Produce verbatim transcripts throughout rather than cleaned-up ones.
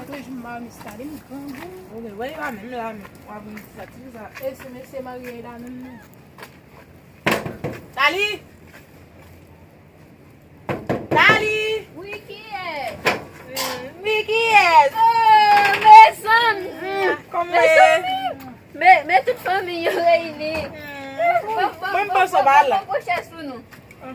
Toujou m pa wè Miss Tali, m grangou. Ou gen wè yo a menm la menm. W ap vin di sa, ti sa. E si mesye marye la menm non. Tali! Tali! Wi, kiyès? Mm, wi, kiyès? Oh, mezanmi! Mm, kòman ye? Mezanmi! Men, men tout fanmi yo reyini. Mm. Bon, bon, mwen, m bon, panse w bon, pa bon, la. Bon, bon, chèz pou nou.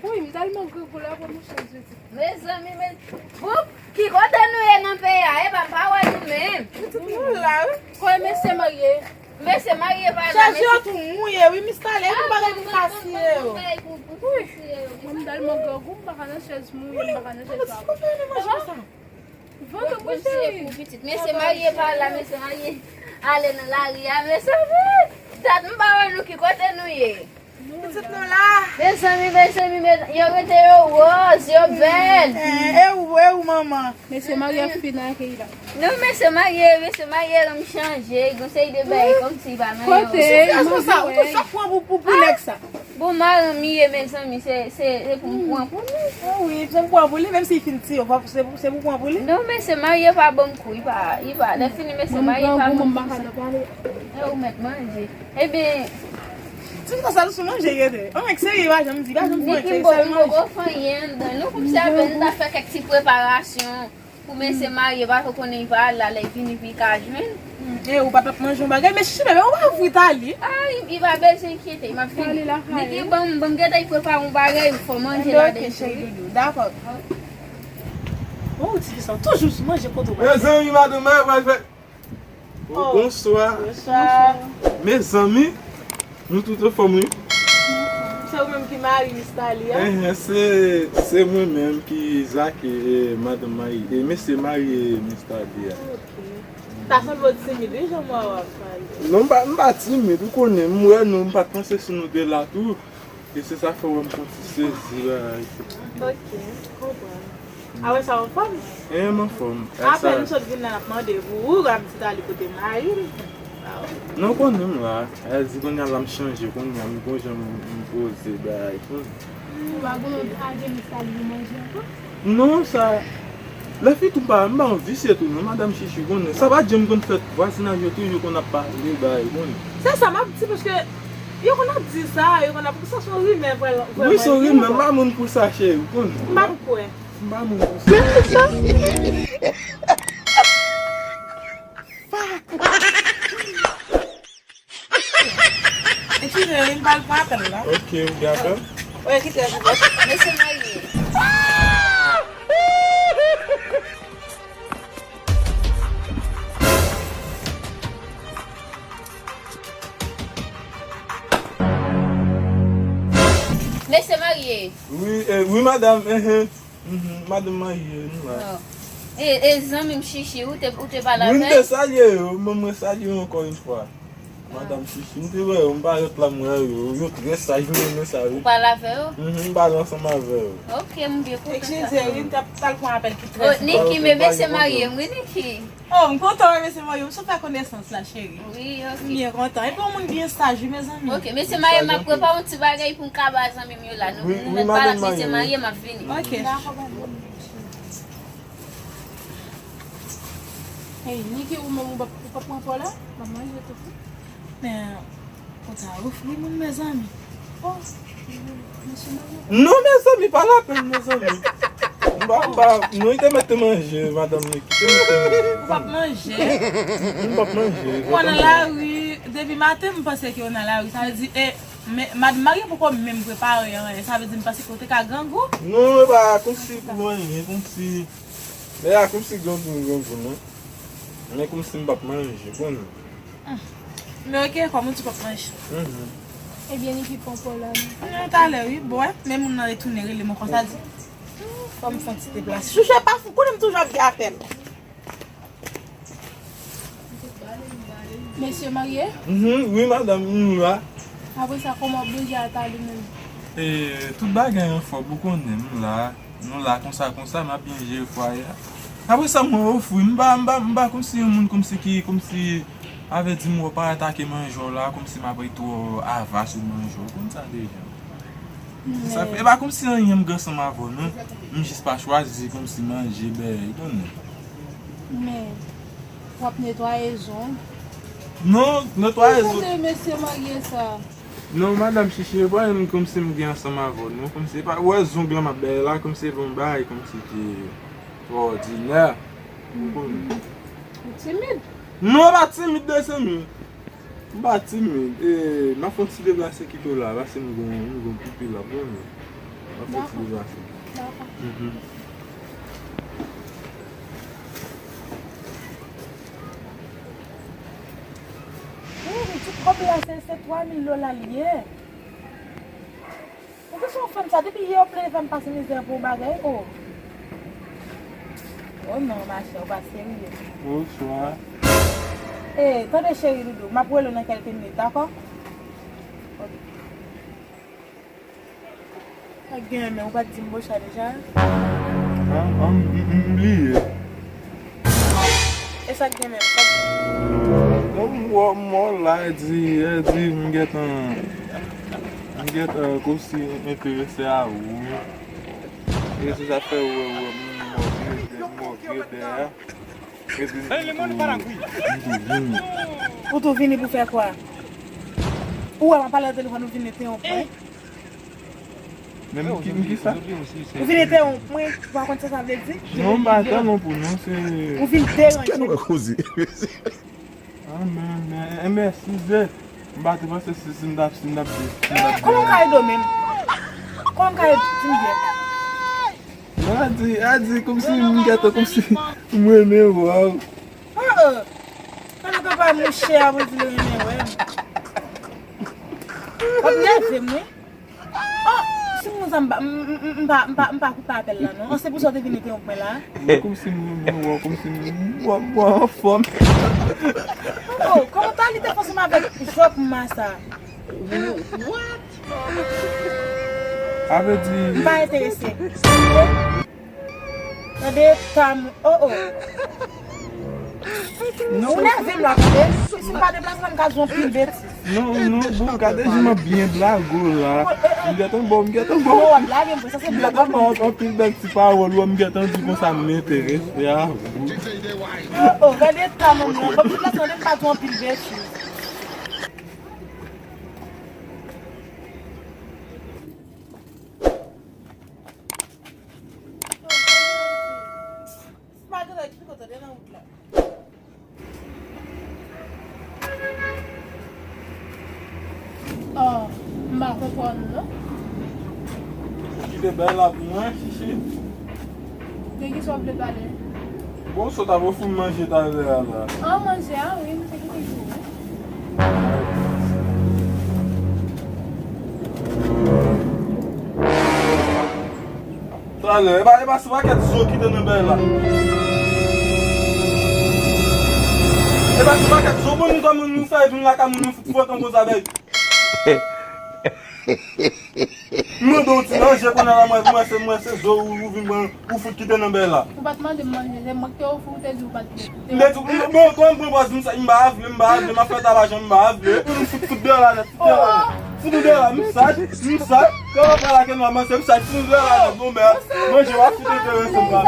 Wi, m tèlman grangou la, bon, mwen chèz yo di. Mezanmi, men, bon, ki kote nou ye nan peyi a? Epa, m pa wè nou menm. Nou la, wi. Kote mesye marye? Mesye marye pa la, chèz yo mesye tou mouye, wi, Miss Tali, e pou bagay pou m ka siye yo. Wi. Mwen, m tèlman grangou, m pa ka nan chèz mouye, m pa ka nan chèz pa. Vant ou bouche, wi. Mesye marye pa la, mesye marye ale nan lari a, mesye, wi. Dat m pa wè nou, ki kote nou ye? Pitit nou la. Mezanmi, mezanmi, mezanmi, yo rete yo wòz, yo bèl. Eh, e ou, e ou, manman? Mesye marye ap fin akeyi la. Non, mesye marye, mesye marye, ranm chanje, gon seri de bagay kòmsi pa nan yo. Kote? Ou sou fè sa, ou tou chòk pran pou, pou, pou nèg sa. Bon, maranm li ye, mezanmi, se, se, se pou m pran pou li. Ah wi, se pou pran pou li, menm si l fin tiye, se, se pou pran pou li. Non, mesye marye pa ban m kou, li pa, li pa, lè fini, mesye marye pa ban m kou. E ou mèt manje. Ebyen, ti sa, sa sou manje, gete. Anmèk serye, pa janm di, pa janm fè anmèk serye, se manje. Niki, m poko fè anyen anndan. Nou kòmsi apèn n ta fè kèk ti preparasyon pou mesye marye, paske w konnen li pa al la, lè l vini pou l ka jwenn. Hmm, e ou pa t ap manje yon bagay, men chichi bebe, ou pa fri Tali. Ay, li pa bezwen enkyete, m ap vini. Tali la, Tali. Niki, ban m, ban m gentan prepare yon bagay, fò manje ladan tou, wi. Ok, cheri doudou, dakò. Bon, ou ti fi sa, toujou sou manje kote w pral fè. Mezanmi, madanm mwen pral fè. Oh, bonswa. Bonswa. Mezanmi, nou tout anfòm, wi. Se ou menm ki mari Miss Tali a? Enhen, se, se mwen menm ki Zake, e, madanm mari, e, mesye mari, e, Miss Tali a. Ok. Ta sanble w timid, wi, jan m wè w ap pale. Non, m pa, m pa timid, ou konnen, m wè nou, m pa t panse si nou te la tou. E se sa fè w wè m fè yon ti sezi la. Ok, m konprann. Apre sa, w anfòm? E, m anfòm. Apre nou sot vin la, n ap mande pou ou, w ap di Tali kote mari l. Non, konnen m la. Èl di kounye a la m chanje, kounye a m gon jan m, m poze, bagay, konnen. Ou pa gon lòt aje Miss Tali pou manje ankò? Non, sa, lè fi tou m pa, m pa yon visye tou non, madanm Chichi konnen. Sa pa janm konn fèt, vwazinaj yo toujou konn ap pale, bagay, konnen. Se sa m ap di, paske yo konn ap di sa, yo konn ap, sa se yon rimè, vrèman. Wi, se yon rimè, m pa moun pou sa, cheri, ou konnen. M p ap kwè. M pa moun pou sa. Eskize, wi, m pral pran apèl la. Ok, ou gen apèl? Wi, ki trè enpòtan. Mesye marye. Mesye marye. Wi, eh, wi, madanm, eh, eh. Mhm, madanm marye, nou la. Oh. E, e zanmi m Chichi, ou te, ou te pale avè l? Wi, m te salye yo, men mwen salye yo ankò yon fwa. Madanm Chichi, m te wè yo, m parèt la, m wè yo, yo trè saj, m renmen sa, wi. Ou pale avè yo? Mhm, m pale ansanm avè yo. Ok, m byen kontan sa. Eskize, wi, m t ap, t al pran apèl ki trè enpòtan. Oh, Niki, men mesye marye m, wi, Niki. Oh, m kontan wè mesye marye m, m sot fè konesans la, cheri. Wi, ok. M byen kontan. Epi yon moun byen saj, wi, mezanmi. Ok, mesye marye m, m ap prepare yon ti bagay pou m ka ba zanmi m yo la. Nou, nou mèt pale ak mesye marye m, m ap vini. Ok. Hey, Niki, ou menm, ou p ap, ou p ap pran pa w la? M ap manje tou. Men, ou ta ofri moun, mezanmi. Oh, mesye marye. Non, mezanmi, pa lapenn, mezanmi. M pa, m pa, non, li te mete manje, madanm Niki te mete manje. Ou p ap manje? M p ap manje. Ou nan lari, depi maten, m panse ke ou nan lari. Sa vle di, e, men, madanm marye poko menm prepare anyen. Sa vle di, m panse ke ou te ka grangou. Non, e pa kòmsi pou anyen, kòmsi. Men a kòmsi grangou, grangou, non. Men kòmsi m p ap manje, konnen. Hmm. Men ok, kòm ou di w p ap manje. Mhm. Ebyen, Niki pran pa w la, non. Non, talè, wi, bon, men moun nan retounen rele m ankò, sa di. Hmm, fò m fè yon ti deplase. Chouchou pa fou, konnen m toujou ap gen apèl. Mesye marye? Mhm, wi, madanm, nou la. Apre sa, kòman w ap deja a Tali menm? E, tout bagay anfòm, ou konnen, m la. Nou la konsa, konsa, n ap byen jere fwaye a. Apre sa, mwen ofri, m pa, m pa, m pa kòmsi yon moun kòmsi ki, kòmsi, avè di m wè w pa atake manje w la, kòmsi m ap ret twò ava sou manje w, ou konn sa deja. Sa fè, e pa kòmsi anyen m gen ansanm avè w, non. M jis pa chwazi kòmsi manje, bèy, ou konnen. Men, W ap netwaye zong. Non, netwaye zong. Kote mesye marye sa? Non, madanm Chichi, e pa menm kòmsi m gen ansanm avè w, non, kòmsi, e pa, ou wè zong lan m ap bay la, kòmsi e pa yon bagay kòmsi ki twò òdinè. Ou timid? Non, m pa timid, de zanmi. M pa timid. E, m ap fè yon ti deplase kite w la, paske m gon, m gon pipi la, bon, m ap fè yon ti deplase. Dakò. Mhm. Wi, wi, tout kòb la, se, se twa mil dola l ye. Ou ki se yon fanm sa, depi yè w plede fè m pase mizè pou yon bagay, o. O non, machè, ou pa serye. Bonswa. E, tande cheri doudou, m ap rele w nan kèlke minit, dakò? Ok. Sa k genyen, men ou pa t di m Bocha deja? An, an, m, m, m bliye. E sa k gen menm? Sa k... Non, m wè, m wè w la, e di, e di, m gentan, m gentan kòmsi enterese a ou. E se sa fè ou wè, ou wè, m, m wè w vire dèyè. E di, m tou, m tou vini. Ou tou vini pou fè kwa? Ou wè m ap pale nan telefòn, ou vin mete yon pwen. Men m ki, m ki sa? Ou vin enterwonp mwen, ou pa konn sa sa vle di? Non, m pa enterwonp ou, non, se... Ou vin deranje m. Kè nou wè koze. Ah, men, men, e, men, eskize. M pa te panse si, si m t ap, si m t ap di, si m t ap di. Kòman w ka ede w menm? Kòman w ka ede w? Di m byen. A di, a di, kòmsi m gentan, kòmsi m renmen wè w. Oh, oh. Kòman papa mouche a pou di l renmen wè m? W ap nève m, wi. Oh, si moun sa m pa, m, m, m, m pa, m pa, m pa koupe apèl la, non. Oh, se pou sa w te vin enterwonp mwen la? Kòmsi m, m, m, kòmsi m, m, m, m anfòm. Oh, kòman w ta li te fè ansanm avèk jòk ma sa? What? Sa vle di... M pa enterese. Tande, Tam, oh, oh. Non. Ou nève m la, tande. Si m pa deplase la, m ka di w anpil betiz. Non, non, bon, gade jan m ap byen blago la. M gentan ba w, m gentan ba w. Non, w ap blage m vre, sa se blag. M gentan ba w anpil bèl ti pawòl, ou wè m gentan di konsa m enterese a ou. Oh, oh, gade Tam, non, non. Ban m deplase, tande, m pa di w anpil betiz. Oh, m pa konprann ou non. Kite bèl la pou mwen, Chichi. De kisa w vle pale? Bon, sa w t ap ofri m manje talè a la. An, manje a, wi, m te kite pou ou. Talè, e pa, e pa se pakèt zo ki te nan bèy la. E pa se pakèt zo, bon, nou kòman nou fè vin lakay moun, nou fout fwote yon gwo zabèy. M mande w ti manje kounye a la, mwen, mwen se, mwen se zo ou, ou vin pran, ou fout kite nan bèy la. Ou pa t mande m manje, se mwen ki te ofri w, ou te di ou pa t vle. M te di w, m, bon, kòman m pran pòz m sa, m pa vle, m pa vle, m ap fè tabajè, m pa vle. Ou fout, fout deyò la nèt, fout deyò la nèt. Fout deyò la, m saj, m saj. Kòman pale ak yon manman, se m saj, fout deyò la nèt, bon, mè. Manje w ap fout enterese m pa.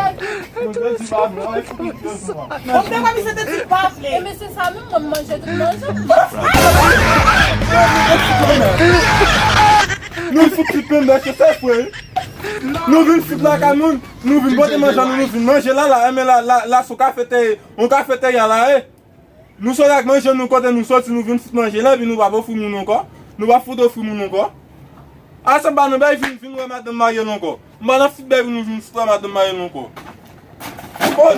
Mwen te di pa vle, ay, fout enterese m pa. Bon, mwen te wè misye te di pa vle. E mesye sa menm, mwen manje tout manje m. Nou fout tout menm mesye, se fre. Nou vin fout lakay moun, nou vin pote manje nou, nou vin manje la, la, men la, la, la, sou kafetè, yon kafeterya la, e. Nou sot ak manje nou kote nou soti, nou vin fout manje la, epi nou pa ofri moun ankò. Nou pa fout ofri moun ankò. A sa m pa nan bèy vin, vin wè madanm marye l ankò. M pa nan fout bèy pou nou vin fout wè madanm marye l ankò. Bon.